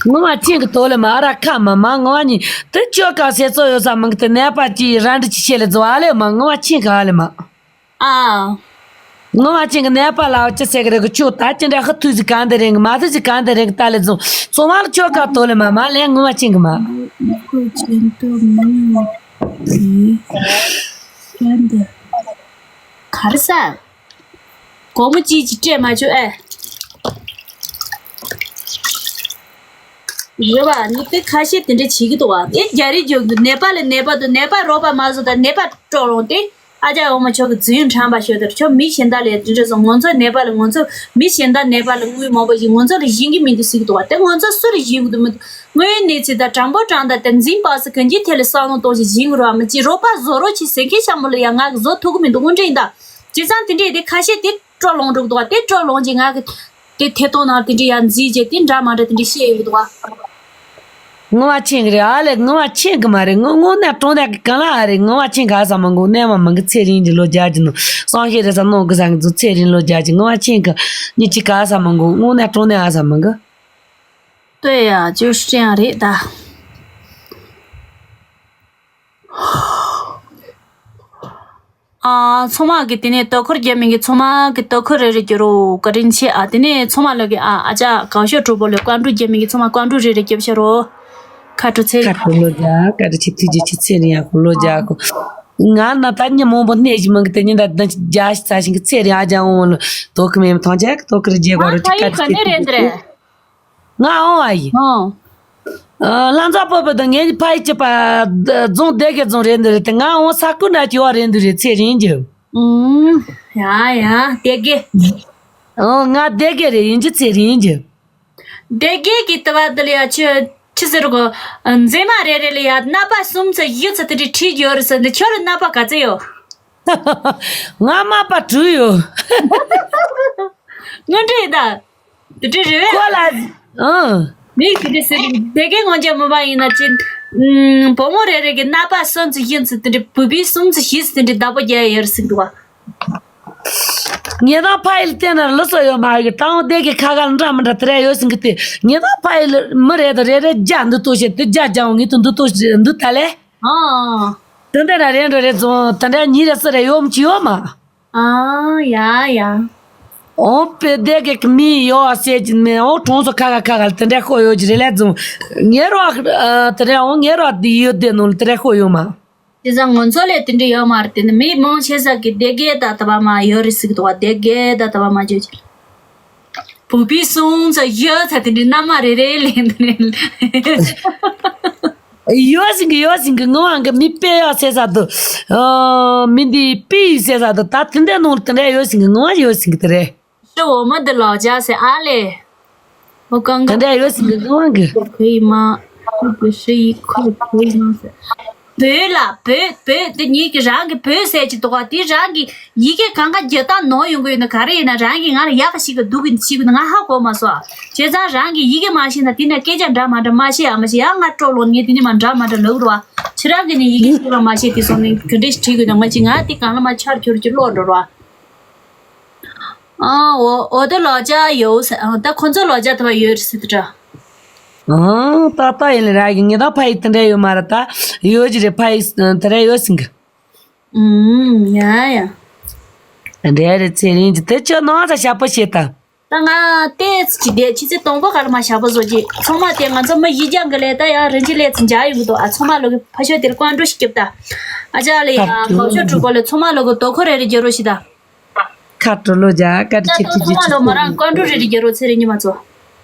ངོ་མ་ཆེན་གི་དོ་ལེ་མ་ཨ་ར་ཁ་མ་མ་ངོ་མ་ཉིད་དུ་ཅོ་ག་སེ་ཚོ་ཡོད་ས་མང་གི་དེ་ནད་པ་ཅི་ར་འདྲི་ཅི་ཤེས་ལེ་ཛོ་ཨ་ལེ་མ་ངོ་མ་ཆེན་གི་ཨ་ལེ་མ། ཨ། ངོ་མ་ཆེན་གི་ནད་པ་ལ་ཅི་ཟེར་གི་རེད་གི་ཆོ་ད་ཅི་འདྲ་ཧ་ཐུ་ཟི་གང་དེ་རེད་གི་མ་ཐུ་ཟི་གང་དེ་རེད་གི་ད་ལེ་ཛོ་ཚོ་མ་ལ་ཅོ་ག་དོ་ལེ་མ་མ་ལེ་ངོ་མ་ཆེན་གི་མ། ག་རེ་ཟ། སྒོར་མོ་གཅིག་ཅིག་སྤྲད་མ་བཅུག་ཨེ། རེད་བ། ནི་དེ་ཁ་ཤས་དེ་འདྲ་བྱེད་ཀྱི་འདུག་བ། དེ་རྒྱ་རིགས་རྒྱུགས་འདུག་ནད་པ་ལས་ནད་པ་འདུག་ནད་པ་རོགས་པ་མ་བཟོ་དང་ནད་པ་སྤྲོ་རུང་དེ་ཨ་ཅག་འོ་མ་ཁྱོད་ཀྱི་རྫུན་ཁྲམ་པ་ཤོད་དེར་ཁྱོད་མི་གཞན་དག་ལས་དེ་འདྲ་བཟོ། ང་ཚོ་ནད་པ་ལ་ང་ཚོ་མི་གཞན་དག་ནད་པ་ལ་དངུལ་མང་པོ་ཞིག་ང་ཚོ་ལ་བྱིན་གྱི་མི་འདུག་ཟེར་གྱི་འདུག་བ། དེ་ང་ཚོ་སུ་ལ་བྱིན་གྱི་འདུག་མི་འདུག་དངུལ་གནས་ཚུལ་དང་དྲང་པོ་དྲང་བདེན་དེ་འཛིན་པ་སུ་གང་ཅིའི་ཐད་ལ་བསམ་བློ་གཏོང་ཞིག་བྱིན་དགོས་ར་མི་གཅིག་རོགས་པ་བཟོ་རོགས་ཅིག་ཟེར་མཁན་ཤ་མོ་ལ་ཡང་ང་གི་བཟོ་ཐུབ་གི་མི་འདུག་དངོས་འབྲེལ་ཡིན་ད། བྱས་ཙང་དེ་འདྲས་དེ་ཁ་ཤས་དེ། སྤྲོ་ལོང་འགྲོ་གི་འདུག་བ། དེ་སྤྲོ་ལོང་གྱིས་ང་གི་དེ་ཐད་གཏོང་ནང་དེ་འདྲ་ཡང་མཛེས་རྗེས་དེ་འདྲ་མ་འདྲ་དེ་འདྲ་བཤད་ཡོང་གི་འདུག་བ། ངོ་མ་མཁྱེན་གི་རེད་ཨ་ལེ། ངོ་མ་མཁྱེན་གི་མ་རེད། ངོ་དངོས་གནས་དྲང་གནས་གི་གང་ལ་ཨ་རེད། ངོ་མ་མཁྱེན་ག་ས་མང་གོ་གནས་མ་མང་གི་ཚེ་རིང་གི་ལོ་རྒྱ་གི་ནང་བསམ་ཤེས་རེད་ས་ནང་གི་ས་གི་ཚོ་ཚེ་རིང་ལོ་རྒྱ་གི་ངོ་མ་མཁྱེན་གི་ཉི་ཅི་ག་ས་མང་གོ་དངོས་གནས་དྲང་གནས་ཨ་ས་མང་གི 对呀，就是这样རེད་ད། 啊，ཚང་མ་གི་དེ་ནས་ལྟ་སྐོར་རྒྱབ་མི་གི་ཚང་མ་གི་ལྟ་སྐོར་རེ་རེ་རྒྱབ་རོགས་བཀའ་དྲིན་ཆེ་ཨ། དེ་ནས་ཚང་མ་ལ་གི་ཨ་ཨ་ཅག་གང་ཤོག་གྲོགས་པོ་ལ་བཀའ་འགྲོ་རྒྱབ་མི་གི་ཚང་མ་བཀའ་འགྲོ་རེ་རེ་རྒྱབ་ཤ་རོགས། ཁ་དྲོ་ཚེ། ཁ་དྲོ་ལོ་རྒྱ་ཁ་དྲོ་ཆེ་ཐུགས་རྗེ་ཆེ་ཚེ་རིང་ཡག་པོ་ལོ་རྒྱ་གོ། ང་ན་ད་ཉི་མང་པོ་གནས་ཞིག་མང་གི་དེ་ཉིན་ད་ད་རྒྱ་ཞིག་ཚ་ཞིང་གི་ཚེ་རིང་ཨ་ཅག་འོང་ལ་ལྟོ་གི་མེད་མ་ཐང་ཅག་ལྟོ་གི་རེ་རྒྱབ་གོ་རོ་ཅི་ཁ་དྲོ་ཆེ་ཐུགས་རྗེ་ཆེ། ང་འོང་ཨ་ཡིན། ཨོ། ལྷ་མཛངས་སྤོབས་པ་དང་ངའི་ཕ་ཡི་སྐྱིད་པ་རྫོང་སྡེ་དགེ་རྫོང་རེད་འདི་རེད་དེ་ང་འོང་ས་ཀུན་ན་སྐྱིད་པ་རེད་འདི་རེད་ཚེ་རིང་གི་ཨུམ། ཡ་ཡ་སྡེ་དགེ་ཨོ་ང་སྡེ་དགེ་རེད་ཡིན་གྱི་ཚེ་རིང་གི་སྡེ་དགེ་གི་ལྟ་བ་འདི་ལ་ཡ་ཆུ་ཆི་ཟེར་གོ་མཛེས་མ་རེ་རེ་ལ་ཡ་རྣམ་པ་གསུམ་ཚོ་བཞི་ཚོ་དེ་འདྲའི་ཁྲིད་ཡོད་རེད་ཟེར་འདི་ཁྱོད་རང་རྣམ་པ་ག་ཚོད་ཡོད། ང་རྣམ་པ་དྲུག་ཡོད། དངོས་འབྲེལ་ཡིན་ད། དེ་འདྲ་རེད་བས། ཁོ་ལ། ཨང་། མིག་དེ་འདྲ་ཟེར་དེ་གའི་ངོ་འཇམ་མོ་པ་ཡིན་ན་ཅི། ཨུམ། བུ་མོ་རེ་རེ་གི་རྣམ་པ་གསུམ་ཚོ་བཞི་ཚོ་དེ་འདྲ་བུ་བུའི་གསུམ་ཚོ་བཞི་ཚོ་དེ་འདྲ་བདག་པོ་རྒྱག་ཡ་ཡོད་རེད་ཟེར་གི་འདུག་བ། ངེད་དང་ཕ་ཡུལ་བལྟས་ན་ལུས་སྲོག་ཡོད་མ་ཡོད་གི་དང་སྡེ་གི་ཁ་ཁ་ལ་འདྲ་མི་འདྲ་དེ་རེ་ཡོད་ཟེར་གི་དེ་ངེད་དང་ཕ་ཡུལ་མི་རེ་དང་རེ་རེ་རྒྱ་འདི་ལྟོ་བྱེད་དེ་རྒྱ་རྒྱ་འོང་ངེད་དུ་འདི་ལྟོ་འདི་ད་ལས། ཨང་། དེ་འདྲ་ར་རེ་འགྲོ་རེ་བཙོང་དེ་འདྲ་ཉིན་རེ་སུ་རེ་ཡོད་མི་ཅི་ཡོད་མ། ཨ་ཡ་ཡ། ཨོ་པེ་སྡེ་དགེ་གི་མི་ཡོད་ཟེར་གྱི་མེད། ཨོ་གྲོང་ཚོ་ཁ་ཁ་ཁ་ཁ་ལ་དེ་འདྲ་ཤོད་ཡོད་ཀྱི་རེད་ལས་བཟུང་ངེ་རོགས་དེ་འདྲ་ཨོ་ངེ་རོགས་དེ་ཡོད་དེ་ནང་ལ་དེ་འདྲ་ཤོད་ཡོད་མ། དེ་ཙང་ང་ཚོ་ལས་དེ་འདྲ་ཡོད་མ་རེད། དེ་ནི་མི་མང་ཆེ་ས་གི་སྡེ་དགེ་ད་ད་བ་མ་ཡོད་རེད་ཟེར་གི་འདུག་བ། སྡེ་དགེ་ད་ད་བ་མ་བརྗོད་ཀྱི། བུ་བི་སོང་ཚ་ཡོད་ཚ་དེ་འདྲའི་མནའ་མ་རེ་རེ་ལེན་དེ་ནི། ཡོད་ཟིན་གི་ཡོད་ཟིན་གི་ངོ་བ་གི་མི་དཔེ་ཡོད་ཟེར་ས་དུ། ཨ། མི་འདི་དཔེ་ཡོད་ཟེར་ས་དུ་ད་དེ་འདྲ་ནང་དེ་འདྲ་ཡོད་ཟིན་གི་ངོ་བ་ཡོད་ཟིན་གི་དེ་རེད། ཤི་འོ་མ་འདི་ལོ་ཇ་ཟེར་ཨ་ལེ། འོ་གང་ག་དེ་འདྲ་ཡོད་ཟིན་གི་ངོ་བ་གི་ཁོ་ཡི་མ། ཁོ་གི་ཧྲི་ཡི་ཁོ་ཁོ་ཡི་མ་ཟེར། བོད་ལ་བོད་བོད་དེ་ཉིད་ཀྱི་རང་གི་བོད་ཟེར་གྱི་འདུག་ག་དེ་རང་གི་ཡི་གེ་གང་ག་བརྗེ་སྟངས་ནོར་ཡོང་གི་ཡོད་ན་ག་རེ་ཡིན་ན་རང་གིས་ང་ལ་ཡག་ག་ཞིག་གི་སྡུག་གི་ཞིག་གི་ང་ཧ་གོ་མ་སོང་། བྱས་ཙང་རང་གིས་ཡི་གེ་མ་ཤེས་ན་དེ་ནས་སྐད་ཆ་འདྲ་མ་འདྲ་མ་བཤད་ཡ་མ་བཤད་ཡ་ང་སྤྲོ་ལོ་ངས་དེ་ནས་མ་འདྲ་མ་འདྲ་ལབ་རོ། ཁྱེད་རང་གིས་ནི་ཡི་གེ་ཤེས་པ་མ་ཤེས་དེ་སོང་ནས་ག་འདྲས་ཤིག་བྲིས་དགོས་ན་མ་ཅི་ང་དེ་གང་ལ་མ་ཆར་ཁྱོར་གྱི་ལོག་འགྲོ་རོ། ཨང་། འོ་འོ་དེ་ལོ་ཇ་ཡོད་ཟེར། ཨང་། ད་ཁོ་ཚོ་ལོ་ཇ་དེ་བ་ཡོད་རེད་ཟེར་དུ་དྲ། ཨང་། ཏག་ཏག་ཡིན་ལ་ར་གི་ངེད་ད་ཕ་ཡི་དེ་འདྲ་ཡོད་མ་རེད། ད་ཡོད་ཀྱི་རེད། ཕ་ཡི་དེ་འདྲ་ཡོད་ཟིན་གི། ཨུམ། ཡ་ཡ། འདྲ་རེད། ཚེ་རིང་གི་དེ་ཁྱོད་ནང་ཚ་ཞབས་པ་བྱེད་ད། ད་ང་ཏོག་ཙམ་ཅིག་བསྡད། ཆུ་ཚོད་དང་པོ་ག་ལ་མ་ཞག་པ་བཟོ་གི། ཚང་མ་དེ་ང་ཚོ་མི་བཞི་བརྒྱ་གི་ལས་ད་ཡང་རིན་ཆེན་ལས་ཚོ་འཇག་ཡོང་གི་འདུག། ཨ། ཚང་མ་ལོ་གི་ཕ་ཤོ་དེར་ཀོང་ཀྲུ་ཞིག་སྐྱབས་ད། ཨ་ཅག་ལས་ཡ་ཁ་ཁོ་ཤོ་དྲུག་པོ་ལས་ཚང་མ་ལོ་གི་དོ་ཁོ་རེ་རེ་རྒྱ་རོ་ཞིག་ད། ཁ་དྲོ་ལོ་རྒྱ་བཀའ་དྲིན་ཆེ། ད་ཐུགས་རྗེ་ཚང་མ་ཆེ། ལོ་མ་རང་ཀོང་ཀྲུ་རེ་རེ་རྒྱ་རོ། ཚེ་རིང་ཉི་མ་ཚོ།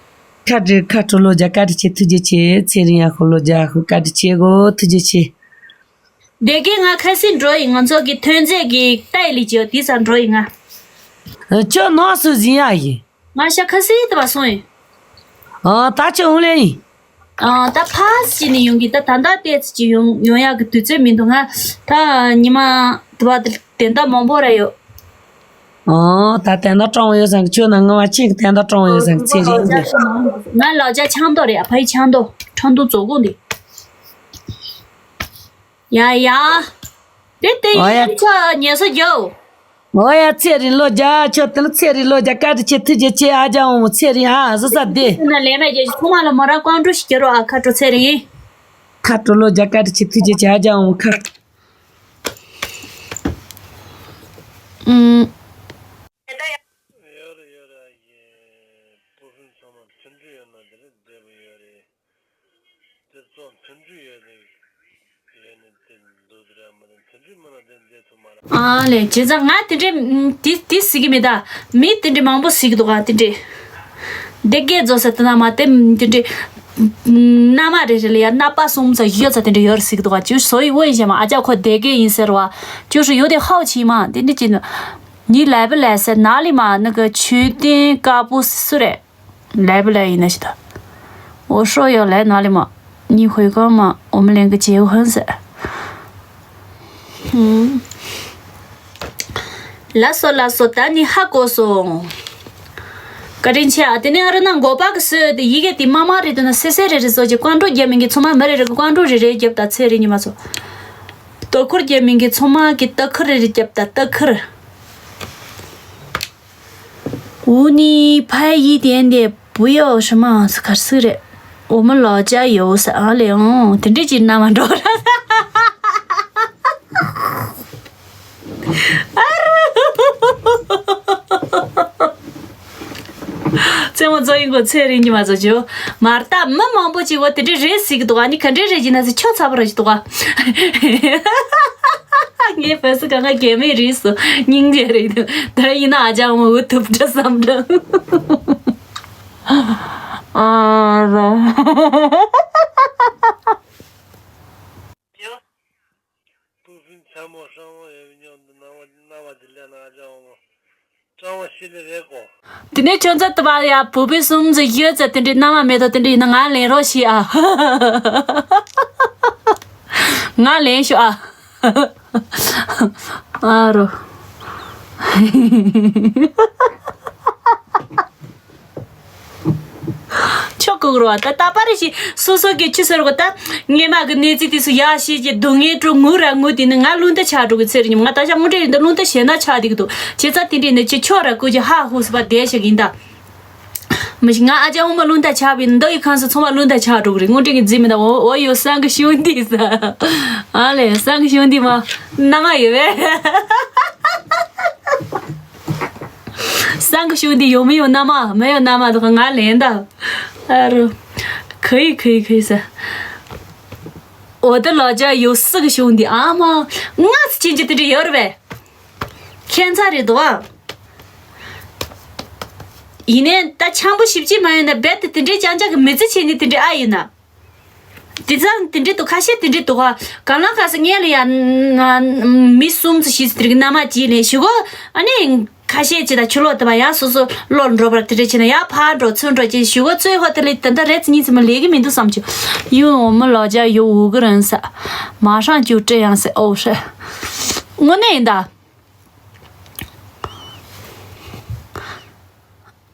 ཁ་དྲོ་ཁ་དྲོ་ལོ་རྒྱ་བཀའ་དྲིན་ཆེ། ཐུགས་རྗེ་ཆེ། ཚེ་རིང་ཡ་ཁོ་ལོ་རྒྱ་ཁོ་བཀའ་དྲིན་ཆེ་གོ། ཐུགས་རྗེ་ཆེ། དེ་གའི་ང་ཁ་སང་འགྲོ་ཡིན། ང་ཚོ་གི་ཐོན་རྫས་ཀྱི་ལྟ་ཡི་ལི་ཅིའོ་དེ་ས་འགྲོ་ཡིན་ང་། ཁྱོད་ནང་སུ་ཟིན་ཡ་ཡིན། ང་ཤ་ཁ་སང་དེ་བ་སོང་ཡིན། ཨ། ད་ཁྱོད་འོང་ལེ་ཡིན། ཨ། ད་ཕ་སི་ནས་ཡོང་གི། ད་ད་ད་ལྟ་ཅི་ཡོང་ཡོང་ཡག་གི་དུས་ཚོད་མི་འདུག། ང་ད་ཉི་མ་དེ་བ་དེ་ད་མང་པོ་ར་ཡོད། ཨ། ད་ད་ད་གྲོང་ཡོད་སང་ཁྱོད་ན་ང་བ་ཆེ་གི་ད་ད་གྲོང་ཡོད་སང་ཚེ་རིང་གི། ང་ལོ་ཇ་ཆང་ཏོ་རེད། ཕ་ཡི་ཆང་ཏོ་ཁྲང་ཏུ་བཙོག་གོང་དེ། ཡ་ཡ། དེ་དེ་ཨོ་ཡ། ཡིན་ཆ་ཉེ་ས་རྒྱོ། ཨོ་ཡ། ཚེ་རིང་ལོ་རྒྱ་ཁྱོད་དེ་ལ་ཚེ་རིང་ལོ་རྒྱ་བཀའ་དྲིན་ཆེ། ཐུགས་རྗེ་ཆེ། ཨ་ཅག་འོང་། ཚེ་རིང་ཨ་ཟི་ས་དེ། ན་ལས་མེད་རྒྱ་ཁོང་མ་ལ་མ་ར་ཀོང་ཀྲུ་ཞིག་རྒྱ་རོ། ཨ། ཁ་དྲོ་ཚེ་རིང་། ཁ་དྲོ་ལོ་རྒྱ་བཀའ་དྲིན་ཆེ། ཐུགས་རྗེ་ཆེ། ཨ་ཅག་འོང་ཁ། ཨུམ། ཡོད་རེད་ཡོད་རེད། ཨ་ཡེ། བུ་སྤུན་ཚང་མ་མཐུན་སྒྲིལ་ཡོད་ན་དེ་རེད་བདེ་པོ་ཡོད་རེད། དེ་ཚོ་མཐུན་སྒྲིལ་ཡོད་རེད། ཡོད་ནི་དེ་འདུག་དེ་ར་མ་རེད། མཐུན་སྒྲིལ་མ་ན་དེ་འདི་ཚོ་མ་རེད། ཨ་ལས། བྱས་ཙང་ང་དེ་འདྲས་དེ་དེ་ཟིག་གི་མེད་ད། མི་དེ་འདྲས་མང་པོ་ཟིག་འདུག་ག། དེ་འདྲས་དེ་སྐད་རྫོགས་ས་དེ་ན་མ་དེ་དེ་འདྲས་མནའ་མ་རེ་རེ་ལ་ཡ་མནའ་པ་གསུམ་ཚ་ཡོད་ཚ་དེ་འདྲས་ཡོད་རེད་ཟིག་འདུག་ག། ཅུ་སོ་ཡི་བོ་ཡིན་ཞེ་མ། ཨ་ཅག་ཁོ་དེ་སྐད་ཡིན་ཟེར་བ། ཅུ་སུ་ཡོད་དེ་ཧའོ་ཆི་མ་དེ་འདྲས་ཅི་ནི་ལའི་བི་ལ་ཟེར་ན་ལི་མ་ནི་ག་ཆུ་ཏན་ཀ་པུ་སུ་རེད། ལའི་བི་ལ་ཡིན་ན་ཞིག་ད། འོ་ཧྲོ་ཡོ་ལའི་ན་ལི་མ། ནི་ཧོས་གང་མ་འོ་མ་ལེན་གི་བྱེད་ཧོན་ཟེར། ཧུམ། ལགས་སོ་ལགས་སོ། ད་ནི་ཧ་གོ་སོང་། བཀའ་དྲིན་ཆེ་ཨ། དེ་ནས་ཨ་རུ་ན་མགོ་པ་གི་སོས་དེ་ཡི་གེ་དེ་མ་མ་རེད་འདུག་ན་སེ་སེ་རེ་རེ་བཟོ་གི། ཀོང་ཀྲུ་རྒྱབ་མིན་གི་ཚང་མ་མི་རེ་རེ་གི་ཀོང་ཀྲུ་རེ་རེ་རྒྱབ་ད། ཚེ་རེ་ཉི་མ་ཚོ། ཏོ་ཁུར་རྒྱབ་མིན་གི་ཚང་མ་གི་ཏོ་ཁུར་རེ་རེ་རྒྱབ་ད། ཏོ་ཁུར། འུ་ནི་ཕ་ཡི་དེན་དེ་བུ་ཡོ་ཧྲི་མ་སི་ཁར་སི་རེད། འོ་མ་ལོ་ཅ་ཡོ་ས་ཨ་ལེ་ཨང་། དེ་འདྲས་ཅིག་ན་མ་འགྲོ་ར། རྩེད་མོ་རྩོ་ཡིན་གོ། ཚེ་རིང་གི་མ་རྩོ་ཅོ། མར་ལྟ་མི་མང་པོ་ཅིག་བ་དེ་འདྲས་རེད་ཟིག་འདུག་ཨ། ནི་ག་འདྲས་རེད་ཅིག་ན་ཟི་ཆོ་ཚ་པོ་ར་ཅིག་འདུག་ཨ། ངའི་ཕ་སི་ག་ང་རྒྱལ་མེད་རེད་སོ། སྙིང་རྗེ་རེད་འདུག། ད་ཡིན་ན་ཨ་ཅག་མོ་འུ་ཐུབ་འདྲ་བསམ་འདྲ། ཨ་རོ། དེ་ནས་ཁྱོད་ཚོ་དུ་བ་ཡ་བུ་བུ་གསུམ་ཚོ་ཡོད་ཚེ་དེ་འདྲའི་མནའ་མ་མེད་དོ། དེ་འདྲའི་ཡིན་ན་ང་ལེན་རོགས་ཞེས་ཨ། ང་ལེན་ཤོག་ཨ། ཨ་རོ། ཆོག་གི་རོ། ད་ད་པ་རེ་ཞིག་སོ་སོ་གི་ཆི་ཟེར་གོ། ད་ངེ་མ་གི་གནས་ཚིག་དེ་སུ་ཡ་ཤེས་ཀྱི་སྡུག་བསྔལ་སྤྲོ་ངུ་ར་ངུ་དེ་ནི་ང་རླུང་རྟ་ཆགས་འགྲོ་གི་ཚེ་རིང་ང་ད་ཆ་དངོས་འབྲེལ་ཡིན་ད་རླུང་རྟ་ཞེ་ན་ཆགས་དེ་གི་འདུག། བྱས་ཙང་དེ་འདྲས་ནི་ཅི་ཆོག་ར་ཀུ་ཅི་ཧ་ཧུ་སི་པ་བསྡད་ཤག་ཡིན་ད། མི་ཞིག་ང་ཨ་ཅག་འོ་མ་རླུང་རྟ་ཆགས་པའི་མདོ་ཡི་ཁང་སུ་ཚང་མ་རླུང་རྟ་ཆགས་འགྲོ་གི་རེད། དངོས་འབྲེལ་གི་རྫི་མི་ད། འོ་འོ་ཡོ་སང་གི་ཤུང་དེ་ས། ཨ་ལེ་སང་གི་ཤུང་དེ་མ་ན་མ་ཡོད་བས། སང་གི་ཤུང་འདི་ཡོང་མི་ཡོང་ན་མ་མི་ཡོང་ན་མ་དོ་ང་ལེན་ད། ཨ་རོ། ཁི་ཁི་ཁི་ཟེར། འོ་དེ་ལོ་ཇ་ཡོ་སི་གི་ཤུང་འདི་ཨ་མ། ང་སི་ཅན་གྱི་དེ་འདྲ་ཡོད་རེད་པས། ཁྱད་མཚར་རེད་དོ། ཡིན་ནའི་ད་ཆང་པོ་ཞིབ་ཅིག་མ་ཡོང་ན་རྦད་དེ་དེ་འདྲའི་ཅང་ཅང་གི་མི་ཚེ་ཆེ་ནི་དེ་འདྲ་ཨ་ཡིན་ན། དེ་ཙང་དེ་འདྲའི་འདུག། ཁ་ཤས་དེ་འདྲའི་འདུག་ག། གང་ལ་ག་ས་ངས་ལ་ཡ། མི་གསུམ་ཙམ་བཞི་ཙམ་དེ་རིགས་མནའ་མ་གཅིག་ལེན་ཞུ་གོ། ཨ་ནི་ཁ་ཤས་ཅིག་དང་ཆུ་ལོག་དེ་བ་ཡང་སོ་སོ་ལོག་འགྲོ་བར་དེ་འདྲ་བྱས་ན་ཡང་ཕར་འགྲོ་ཚུར་འགྲོ་ཅིག་ཞུ་གོ། ཚོའི་ཧོ་ཐལ་ལི་ད་ལྟ་རེ་ཙམ་གཉིས་ཙམ་ལས་གི་མི་འདུག་བསམ་བྱུང་། ཡུ་འོ་མ་ལོ་ཇ་ཡུ་འུ་གི་རང་ས། མ་ཧྲང་ཅུ་ཀྲེ་ཡང་ས་ཨོ་ཧྲ། དངོས་གནས་ཡིན་ད།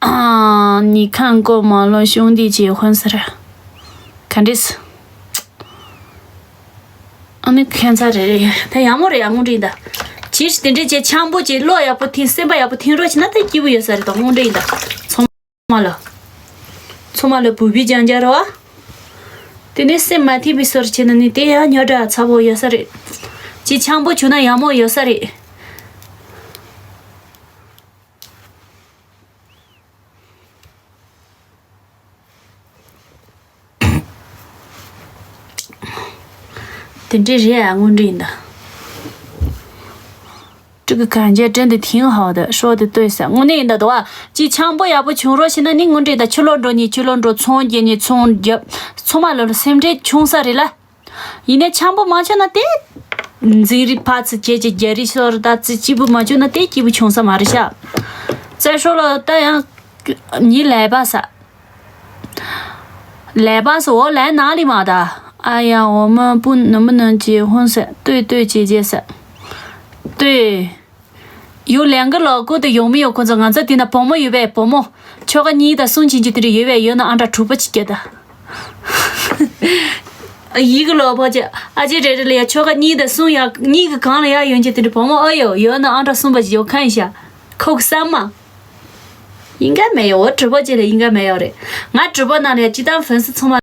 ཨ། ནི་ཁང་ཀོ་མ་ལོ་ཤུང་འདི་རྗེ་ཧོན་ཟེར། ག་འདྲས། ཨ་ནི་ཁྱད་མཚར་རེད་རེད། ད་ཡག་མོ་རེད་ཡ། དངོས་འབྲེལ་ད། ཅིས་དེ་འདྲས་བྱས་འཆམ་པོ་བྱས་བློ་ཡག་པོ་འཐེན་སེམས་པ་ཡག་པོ་འཐེན་རོགས་བྱས་ན་ད་སྐྱིད་པོ་ཡོད་ས་རེད། ད་དངོས་འབྲེལ་ཡིན་ད། ཚང་མ་ལ། ཚང་མ་ལ་བུ་བི་ལྗང་ལྗང་རེད་བ། དེ་ནས་སེམས་མ་འཐེན་པའི་སོར་བྱས་ན་ནི་དེ་ཡང་ཉོ་དྲ་ཚ་པོ་ཡོད་ས་རེད། ཅིས་འཆམ་པོ་བྱུང་ན་ཡག་མོ་ཡོད་ས་རེད། དེ་འདྲས་རེད་ཨ། དངོས་འབྲེལ་ཡིན་ད།这个感觉真的挺好的，说的对噻。དངོས་གནས་ཡིན་ད་དོ་ཨ། ཅིས་འཆམ་པོ་ཡག་པོ་བྱུང་རོགས་བྱས་ན་ནི་དངོས་འབྲེལ་ད། ཕྱི་ལོགས་འགྲོ་ནས་ཕྱི་ལོགས་འགྲོ། ཚོང་རྒྱག་ནས་ཚོང་རྒྱབ། ཚང་མ་ལ་ལ་སེམས་ཁྲལ་ཆུང་ས་རེད་ལ། ཡིན་ནའི་འཆམ་པོ་མ་བྱུང་ན་དེ། འཛིང་རེས་ཕར་ཚུར་བྱས་བྱས་རྒྱ་རིས་ཤོར་ད་ཙི། སྐྱིད་པོ་མ་བྱུང་ན་དེ་སྐྱིད་པོ་བྱུང་ས་མ་རེད་ཤག། རྩེ་ཧྲོ་ལ་ད་ཡང་ཉི་ལས་པ་ས། ལས་པ་ས་འོ་ལས་ན་ལི་མ་ད། ཨ་ཡ་འོ་མ་སྤུན་ནམ་མ་ནང་གི་ཧོན་ས། ལྟོས་ལྟོས་བྱས་བྱས་ས། ལྟོས། ཡོ་ལན་གི་ལོ་ཀོ་དེ་ཡོང་མི་ཡོད་ཁོ་ཚོ། ང་ཚོ་དེ་ན་བུ་མོ་ཡོད་པས། བུ་མོ་ཁྱོ་ག་གཉིས་དང་གསུམ་ཕྱིན་གྱི་དེ་རེ་ཡོད་པས། ཡོད་ན་ཨང་གྲངས་དྲུག་པ་ཅིག་སྐྱེ་ད། ཨ་ཡི་གི་ལོ་ཕོ་ཅེ་ཨ་ཅེ་རེ་རེ་ལ་ཡ་ཁྱོ་ག་གཉིས་དང་གསུམ་ཡ་གཉིས་ཀྱི་གང་ལ་ཡ་ཡོང་གྱི་དེ་རེ་བུ་མོ་ཨ་ཡོ་ཡོད་ན་ཨང་གྲངས་གསུམ་པ་ཅིག་ཡོད་ཁ་ཡིན་ཤག་ཁོ་གི་བསམ་མ། ཡིན་ག་མེད་ཡོ་འོ་དྲི་བ་ཅེ་ལ་ཡིན་ག་མེད་ཡོ་རེད། ང་དྲི་བ་ནང་ལ་ཡ་ཅི་ཏང་ཧྥན་སི་ཚང་མ།